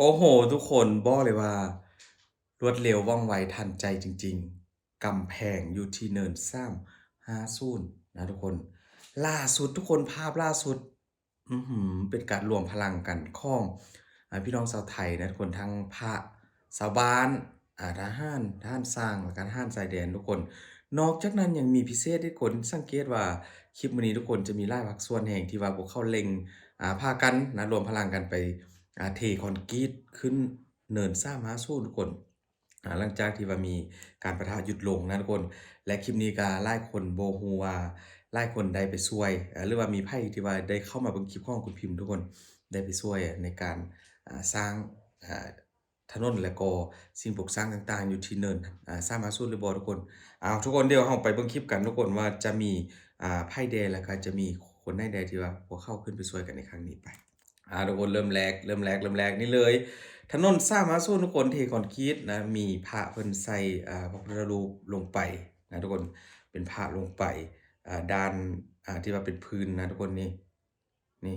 ໂອ້ໂຫ ທຸກຄົນ ບອກເລີຍວ່າ ລວດເລັວວ່ອງໄວທັນໃຈຈິງໆ. ກຳແພງຢູ່ທີ່ເນີນສາມຫ້າສູນນະທຸກຄົນ. ລ່າສຸດທຸກຄົນ ພາບລ່າສຸດ ອືຫື ເປັນການລວມພະລັງກັນຂອງ ອາ ພີ່ນ້ອງຊາວໄທນະທຸກຄົນ ທັງພະ ຊາວບ້ານ ອາ ທະຫານ ທະຫານຊ່າງ ແລ້ວກະທະຫານຊາຍແດນທຸກຄົນ. ນອກຈາກນັ້ນຍັງມີພິເສດອີກທຸກຄົນ ສັງເກດວ່າຄລິບມື້ນີ້ທຸກຄົນຈະມີຫຼາຍພາກສ່ວນແຮງທີ່ວ່າພວກເຂົາເລັ່ງ ອາ ພາກັນນະ ລວມພະລັງກັນໄປ ອາ ເທຄອນກຣີດຂຶ້ນເນີນສາມຫ້າສູນທຸກຄົນ. ອາ ຫຼັງຈາກທີ່ວ່າມີການປະທະຢຸດລົງນະທຸກຄົນ ແລະ ຄລິບນີ້ກະຫຼາຍຄົນບໍ່ຮູ້ວ່າ ຫຼາຍຄົນໄດ້ໄປຊ່ວຍ ອາ ຫຼືວ່າມີໃຜທີ່ວ່າໄດ້ເຂົ້າມາເບິ່ງຄລິບຂອງຄຸນພິມທຸກຄົນ ໄດ້ໄປຊ່ວຍໃນການ ອາ ສ້າງ ອາ ຖະໜົນ ແລະກໍສິ່ງປຸກສ້າງຕ່າງໆ ຢູ່ທີ່ເນີນ ອາ ສາມຫ້າສູນຫຼືບໍ່ທຸກຄົນ? ເອົາ ທຸກຄົນ ດຽວເຮົາໄປເບິ່ງຄລິບກັນທຸກຄົນ ວ່າຈະມີ ອາ ໃຜແດ່ ແລ້ວກະຈະມີຄົນໃດແດ່ທີ່ວ່າພວກເຂົາຂຶ້ນໄປຊ່ວຍກັນໃນຄັ້ງນີ້ໄປ. ອາ ທຸກຄົນ ເລີ່ມແລກ ເລີ່ມແລກ ເລີ່ມແລກນີ້ເລີຍ ຖະໜົນສາມຫ້າສູນທຸກຄົນ ເທຄອນກຣີດນະ ມີພະເພິ່ນໃສ່ ອາ ພະພຸດທະຮູບລົງໄປນະທຸກຄົນ ເປັນພະລົງໄປ ອາ ດ້ານ ອາ ທີ່ວ່າເປັນພື້ນນະທຸກຄົນ ນີ້ ນີ້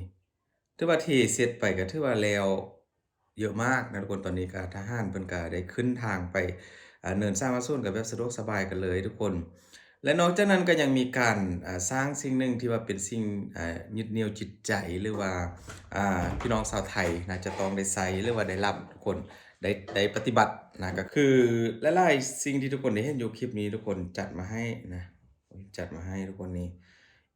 ຖືວ່າເທເສັດໄປກະຖືວ່າແລ້ວເຍອະມາກນະທຸກຄົນ. ຕອນນີ້ກະທະຫານເພິ່ນກະໄດ້ຂຶ້ນທາງໄປ ອາ ເນີນສາມຫ້າສູນກະແບບສະດວກສະບາຍກັນເລີຍທຸກຄົນ. ແລະ ນອກຈາກນັ້ນກໍຍັງມີການ ອາ ສ້າງສິ່ງໜຶ່ງທີ່ວ່າເປັນສິ່ງ ອາ ຍຶດໜ່ຽວຈິດໃຈ ຫຼືວ່າ ອາ ພີ່ນ້ອງຊາວໄທນະ ຈະຕ້ອງໄດ້ໃຊ້ ຫຼືວ່າໄດ້ຮັບທຸກຄົນ ໄດ້ ໄດ້ປະຕິບັດນະ ກໍຄືຫຼາຍໆສິ່ງທີ່ທຸກຄົນໄດ້ເຫັນຢູ່ຄລິບນີ້ ທຸກຄົນຈັດມາໃຫ້ນະ ຈັດມາໃຫ້ທຸກຄົນນີ້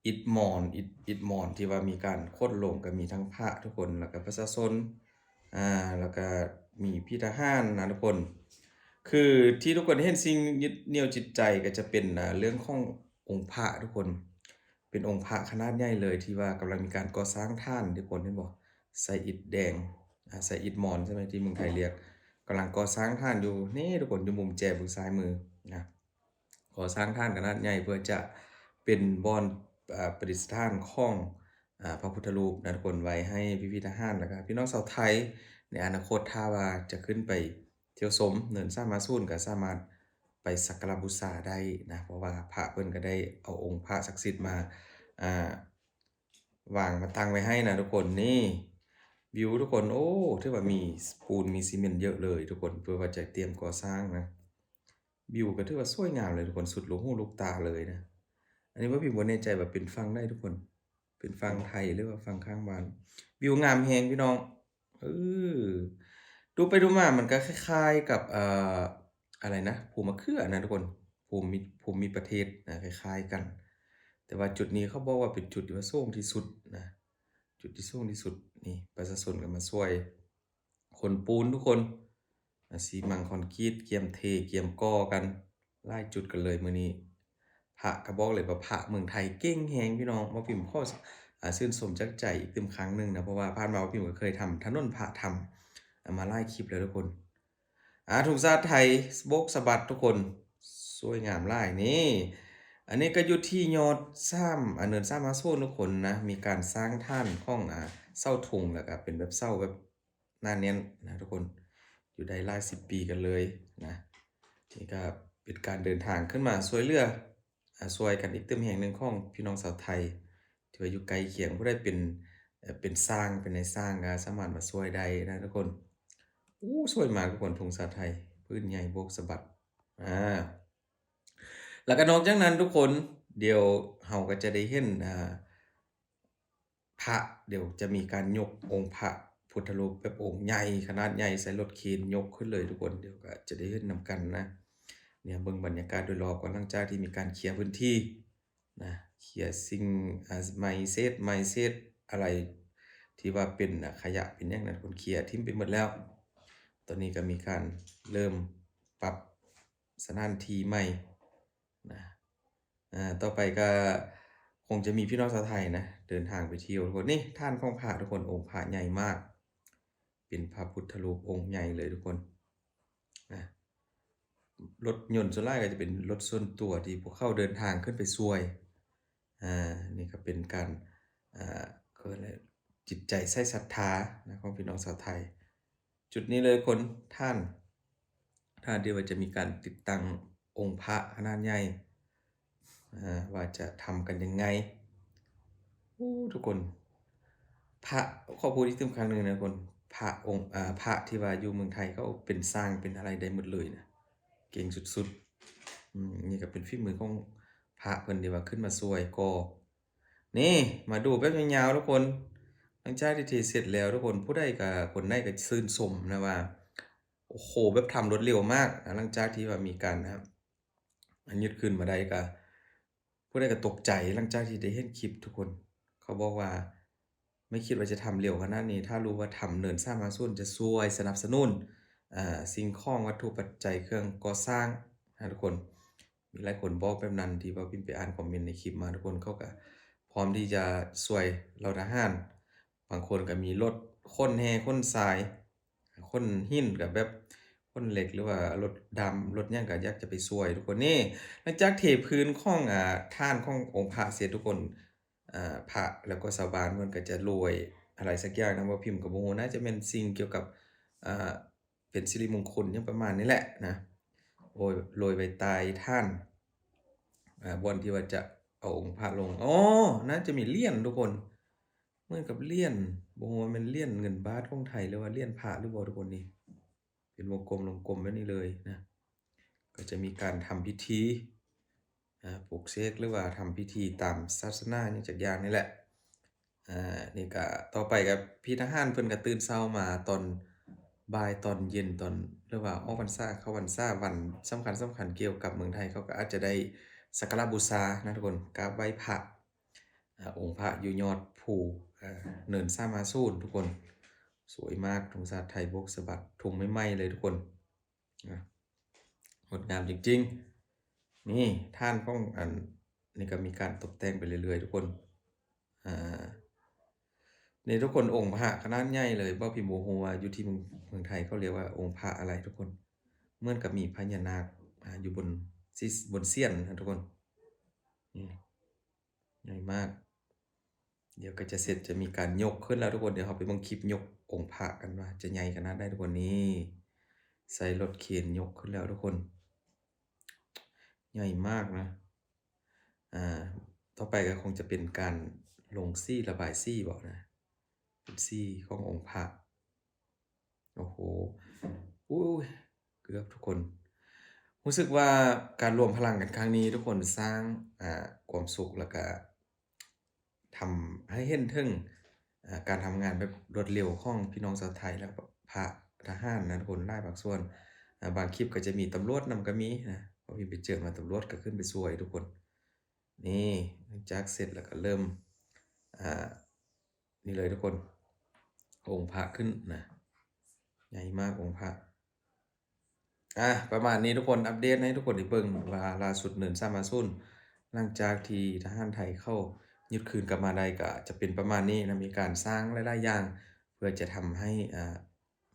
ອິດມອນ ອິດ ອິດມອນທີ່ວ່າມີການຂົນລົງ ກໍມີທັງພະທຸກຄົນ ແລ້ວກໍປະຊາຊົນ ອາ ແລ້ວກະມີພີ່ທະຫານນະທຸກຄົນ. ຄືທີ່ທຸກຄົນເຫັນສິ່ງຍຶດໜ່ຽວຈິດໃຈ ກະຈະເປັນ ອາ ເລື່ອງຂອງອົງພະທຸກຄົນ ເປັນອົງພະຂະໜາດໃຫຍ່ເລີຍ ທີ່ວ່າກຳລັງມີການກໍ່ສ້າງຖານ ທຸກຄົນເຫັນບໍ່? ໃສ່ອິດແດງ ອາ ໃສ່ອິດມອນ ໃຊ່ໄໝ? ທີ່ເມືອງໄທລຽກ ກຳລັງກໍ່ສ້າງຖານຢູ່ ນີ້ທຸກຄົນ ຢູ່ມຸມແຈເບື້ອງຊ້າຍມືນະ. ກໍ່ສ້າງຖານຂະໜາດໃຫຍ່ ເພື່ອຈະເປັນບ່ອນ ອາ ປະດິດສະຖານຂອງ ອາ ພະພຸດທະຮູບນະທຸກຄົນ ໄວ້ໃຫ້ພີ່ໆທະຫານ ແລ້ວກະພີ່ນ້ອງຊາວໄທ ໃນອະນາຄົດ ຖ້າວ່າຈະຂຶ້ນໄປທ່ຽວຊົມເນີນສາມຫ້າສູນ ກະສາມາດໄປສັກກາລະບູຊາໄດ້ນະ ເພາະວ່າພະເພິ່ນກະໄດ້ເອົາອົງພະສັກສິດມາ ອາ ວາງມາຕັ້ງໄວ້ໃຫ້ນະທຸກຄົນ. ນີ້ ວິວທຸກຄົນ ໂອ້ ຖືວ່າມີປູນມີຊີເມັນເຍອະເລີຍທຸກຄົນ ເພື່ອວ່າຈະຕຽມກໍ່ສ້າງນະ. ວິວກໍຖືວ່າສວຍງາມເລີຍທຸກຄົນ ສຸດລູກຫູລູກຕາເລີຍນະ. ອັນນີ້ບໍ່ ພິມບໍ່ແນ່ໃຈວ່າເປັນຝັ່ງໃດທຸກຄົນ ເປັນຝັ່ງໄທ ຫຼືວ່າຝັ່ງຂ້າງບ້ານ. ວິວງາມແຮງພີ່ນ້ອງ ເອີ ດູໄປດູມາມັນກໍຄ້າຍໆກັບ ອາ ອາ ອະໄລນະ ພູມະເຂືອນະທຸກຄົນ ພູມີ ພູມີປະເທດນະ ຄ້າຍໆກັນ. ແຕ່ວ່າຈຸດນີ້ເຂົາບອກວ່າເປັນຈຸດທີ່ວ່າສູງທີ່ສຸດນະ ຈຸດທີ່ສູງທີ່ສຸດ. ນີ້ ປະຊາຊົນກໍມາຊ່ວຍ ຂົນປູນທຸກຄົນ ອາ ຊີມັງຄອນກຣີດ ກຽມເທ ກຽມກໍ່ກັນ ຫຼາຍຈຸດກັນເລີຍມື້ນີ້. ພະ ກໍບອກເລີຍວ່າພະເມືອງໄທເກັ່ງແຮງພີ່ນ້ອງ. ໝໍພິມຂໍ ອາ ຊື່ນຊົມຈາກໃຈອີກຕື່ມຄັ້ງໜຶ່ງນະ ເພາະວ່າຜ່ານມາໝໍພິມກໍເຄີຍທຳຖະໜົນພະທຳ ອາ ມາຫຼາຍຄລິບແລ້ວທຸກຄົນ. ອາ ທຸງຊາດໄທໂບກສະບັດທຸກຄົນ ສວຍງາມຫຼາຍ. ນີ້ ອັນນີ້ກໍຢູ່ທີ່ຍອດສາມ ອາ ເນີນສາມຫ້າສູນທຸກຄົນນະ ມີການສ້າງຖານຂອງ ອາ ເສົາທຸງ ແລ້ວກໍເປັນແບບເສົາແບບໜາແໜ້ນນະທຸກຄົນ ຢູ່ໄດ້ຫຼາຍສິບປີກັນເລີຍນະ. ນີ້ກໍເປັນການເດີນທາງຂຶ້ນມາຊ່ວຍເຫຼືອ ອາ ຊ່ວຍກັນອີກຕື່ມແຮງໜຶ່ງຂອງພີ່ນ້ອງຊາວໄທ ທີ່ວ່າຢູ່ໃກ້ຄຽງ ຜູ້ໃດເປັນ ເປັນຊ່າງ ເປັນນາຍຊ່າງ ກໍສາມາດມາຊ່ວຍໄດ້ນະທຸກຄົນ. ໂອ້ ສວຍມາກທຸກຄົນ ທຸງຊາດໄທ ພື້ນໃຫຍ່ໂບກສະບັດ. ອາ ແລ້ວກໍນອກຈາກນັ້ນທຸກຄົນ ດຽວເຮົາກໍຈະໄດ້ເຫັນ ອາ ພະ ດຽວຈະມີການຍົກອົງພະພຸດທະຮູບແບບອົງໃຫຍ່ ຂະໜາດໃຫຍ່ ໃສ່ລົດເຄນຍົກຂຶ້ນເລີຍທຸກຄົນ. ດຽວກໍຈະໄດ້ເຫັນນຳກັນນະ. ດຽວເບິ່ງບັນຍາກາດໂດຍລອບກ່ອນ ຫຼັງຈາກທີ່ມີການເຄຍພື້ນທີ່ນະ ເຄຍສິ່ງ ອາ ໄມ້ເສດ ໄມ້ເສດອາໄລທີ່ວ່າເປັນ ອາ ຂະຫຍະເປັນຫຍັງນັ້ນ ເພິ່ນເຄຍຖິ້ມໄປໝົດແລ້ວ. ຕອນນີ້ກໍມີການເລີ່ມປັບສະຖານທີ່ໃໝ່ນະ. ອາ ຕໍ່ໄປກໍຄົງຈະມີພີ່ນ້ອງຊາວໄທນະ ເດີນທາງໄປທ່ຽວທຸກຄົນ. ນີ້ຖານຂອງພະທຸກຄົນ ອົງພະໃຫຍ່ມາກ ເປັນພະພຸດທະຮູບອົງໃຫຍ່ເລີຍທຸກຄົນນະ. ລົດຍົນສ່ວນຫຼາຍກໍຈະເປັນລົດສ່ວນຕົວທີ່ພວກເຂົາເດີນທາງຂຶ້ນໄປຊ່ວຍ. ອາ ນີ້ກໍເປັນການ ອາ ເອີ້ນວ່າຈິດໃຈໃສ່ສັດທານະ ຂອງພີ່ນ້ອງຊາວໄທ. ຈຸດນີ້ເລີຍຄົນ ຖານ ຖານທີ່ວ່າຈະມີການຕິດຕັ້ງອົງພະຂະໜາດໃຫຍ່ ອາ ວ່າຈະທຳກັນຍັງໄງ. ໂອ້ ທຸກຄົນ ພະ ຂໍພູດອີກຕື່ມຄັ້ງໜຶ່ງນະທຸກຄົນ ພ ພະອົງ ອາ ພະທີ່ວ່າຢູ່ເມືອງໄທເຂົາເປັນຊ່າງເປັນອາໄລໄດ້ໝົດເລີຍນະ ເກັ່ງສຸດໆ. ອືມ ນີ້ກໍເປັນຝີມືຂອງພະເພິ່ນທີ່ວ່າຂຶ້ນມາຊ່ວຍກໍ່. ນີ້ ມາດູແບບຍາວໆ ທຸກຄົນ. ຫຼັງຈາກທີ່ເທເສັດແລ້ວທຸກຄົນ ຜູ້ໃດກໍ ຄົນໃດກໍຊື່ນຊົມນະວ່າ ໂອ້ໂຫ ແບບທຳລວດເລັວມາກ. ຫຼັງຈາກທີ່ວ່າມີການນະ ອັນຍຶດຄືນມາໄດ້ກະ ຜູ້ໃດກໍຕົກໃຈ ຫຼັງຈາກທີ່ໄດ້ເຫັນຄລິບທຸກຄົນ. ເຂົາບອກວ່າ ໄມ່ຄິດວ່າຈະທຳເລັວຂະໜາດນີ້. ຖ້າຮູ້ວ່າທຳເນີນສາມຫ້າສູນຈະຊ່ວຍສະໜັບສະໜູນ ອາ ສິ່ງຂອງວັດຖຸປັດໄຈເຄື່ອງກໍ່ສ້າງນະທຸກຄົນ. ມີຫຼາຍຄົນບອກແບບນັ້ນ ທີ່ວ່າພິມໄປອ່ານຄອມເມັນໃນຄລິບມາ ທຸກຄົນເຂົາກໍພ້ອມທີ່ຈະຊ່ວຍເຫຼົ່າທະຫານ. ບາງຄົນກໍມີລົດຂົນແຮ່ຂົນຊາຍ ຂົນຫີນ ກໍແບບຂົນເຫຼັກ ຫຼືວ່າລົດດຳລົດຫຍັງ ກໍຢາກຈະໄປຊ່ວຍທຸກຄົນ. ນີ້ ຫຼັງຈາກເທພື້ນຂອງ ອາ ຖານຂອງອົງພະເສັດທຸກຄົນ ອາ ພະແລ້ວກໍຊາວບ້ານເພິ່ນກໍຈະໂລຍອາໄລສັກຢ່າງນະ ບໍ່ພິມກໍບໍ່ຮູ້ ໜ້າຈະແມ່ນສິ່ງກ່ຽວກັບ ອາ ເປັນສິລິມົງຄົນຫຍັງປະມານນີ້ແຫຼະນະ. ໂອ້ຍ ໂລຍໄວ້ໃຕ້ຖານ ອາ ບ່ອນທີ່ວ່າຈະເອົາອົງພະລົງ. ອໍ ໜ້າຈະມີຫຼຽນທຸກຄົນ ເໝືອນກັບຫຼຽນ ບໍ່ຮູ້ວ່າແມ່ນຫຼຽນເງິນບາດຂອງໄທ ຫຼືວ່າຫຼຽນພະຫຼືບໍ່ທຸກຄົນ. ນີ້ເປັນວົງກົມລົງກົມແບບນີ້ເລີຍນະ. ກໍຈະມີການທຳພິທີ ອາ ປຸກເສກ ຫຼືວ່າທຳພິທີຕາມສາສະໜາຫຍັງຈັກຢ່າງນີ້ແຫຼະ. ອາ ນີ້ກະ ຕໍ່ໄປກະ ພີ່ທະຫານເພິ່ນກະຕື່ນເຊົ້າມາຕອນບ່າຍ ຕອນເຢັນ ຕອນ ຫຼືວ່າອອກພັນສາ ເຂົ້າພັນສາ ວັນສຳຄັນໆ ກ່ຽວກັບເມືອງໄທ ເຂົາກໍອາດຈະໄດ້ສັກກາລະບູຊານະທຸກຄົນ ກາບໄຫວ້ພະ ອາ ອົງພະຢູ່ຍອດພູ ອາ ເນີນສາມຫ້າສູນທຸກຄົນ. ສວຍມາກ ທຸງຊາດໄທໂບກສະບັດ ທຸງໃໝ່ໆ ເລີຍທຸກຄົນ. ນະ ງົດງາມຈິງໆ. ນີ້ຖານຂອງອັນນີ້ກໍມີການຕົບແຕ່ງໄປເລື້ອຍໆ ທຸກຄົນ. ອາ ນີ້ທຸກຄົນ ອົງພະຂະໜາດໃຫຍ່ເລີຍ ບໍ່ ພິມບໍ່ຮູ້ວ່າຢູ່ທີ່ເມືອງ ເມືອງໄທເຂົາຮຽກວ່າອົງພະອະໄລທຸກຄົນ. ເໝືອນກັບມີພະຍານາກ ອາ ຢູ່ບົນ ຊິ ບົນຊຽນນະທຸກຄົນ. ນີ້ ໃຫຍ່ມາກ. ດຽວກໍຈະເສັດ ຈະມີການຍົກຂຶ້ນແລ້ວທຸກຄົນ. ດຽວເຮົາໄປເບິ່ງຄລິບຍົກອົງພະກັນວ່າຈະໃຫຍ່ຂະໜາດໃດທຸກຄົນ. ນີ້ ໃຊ້ລົດເຄນຍົກຂຶ້ນແລ້ວທຸກຄົນ. ໃຫຍ່ມາກນະ. ອາ ຕໍ່ໄປກໍຄົງຈະເປັນການລົງສີ ລະບາຍສີບໍນະ ເປັນສີຂອງອົງພະ. ໂອ້ໂຫ ໂອ້ຍ ເກືອບທຸກຄົນ. ຮູ້ສຶກວ່າການລວມພະລັງກັນຄັ້ງນີ້ທຸກຄົນສ້າງ ອາ ຄວາມສຸກ ແລ້ວກະທຳໃຫ້ເຫັນເຖິງ ອາ ການທຳງານແບບລວດເລັວຂອງພີ່ນ້ອງຊາວໄທ ແລ້ວກໍພະທະຫານນະທຸກຄົນ ຫຼາຍພາກສ່ວນ. ອາ ບາງຄລິບກໍຈະມີຕຳຫຼວດນຳກໍມີນະ ເພາະວ່າໄປເຈີມາຕຳຫຼວດກໍຂຶ້ນໄປຊ່ວຍທຸກຄົນ. ນີ້ ຫຼັງຈາກເສັດແລ້ວກໍເລີ່ມ ອາ ນີ້ເລີຍທຸກຄົນ ອົງພະຂຶ້ນນະ ໃຫຍ່ມາກອົງພະ. ອາ ປະມານນີ້ທຸກຄົນ ອັບເດດໃຫ້ທຸກຄົນໄດ້ເບິ່ງວ່າລ່າສຸດເນີນສາມຫ້າສູນ ຫຼັງຈາກທີ່ທະຫານໄທເຂົາຍຶດຄືນກັບມາໄດ້ ກະຈະເປັນປະມານນີ້ນະ. ມີການສ້າງຫຼາຍໆຢ່າງ ເພື່ອຈະທຳໃຫ້ ອາ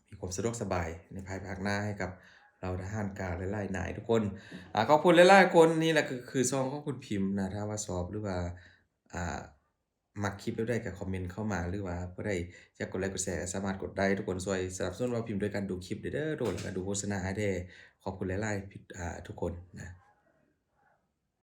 ມີຄວາມສະດວກສະບາຍໃນພາຍພາກໜ້າໃຫ້ກັບເຫຼົ່າທະຫານການຫຼາຍໆນາຍທຸກຄົນ. ອາ ຂອບຄຸນຫຼາຍໆຄົນ. ນີ້ແຫຼະກໍຄືຊ່ອງຂອງຄຸນພິມນະ. ຖ້າວ່າຊອບ ຫຼືວ່າ ອາ ມັກຄລິບແບບໃດກໍຄອມເມັນເຂົ້າມາ ຫຼືວ່າຜູ້ໃດຢາກກົດໄລກົດແຊກໍສາມາດກົດໄດ້. ທຸກຄົນຊ່ວຍສະໜັບສະໜູນເວົ້າພິມດ້ວຍການດູຄລິບເດີ້ ແລ້ວກໍດູໂຄສະນາໃຫ້ແດ່. ຂອບຄຸນຫຼາຍໆ ອາ ທຸກຄົນນະ.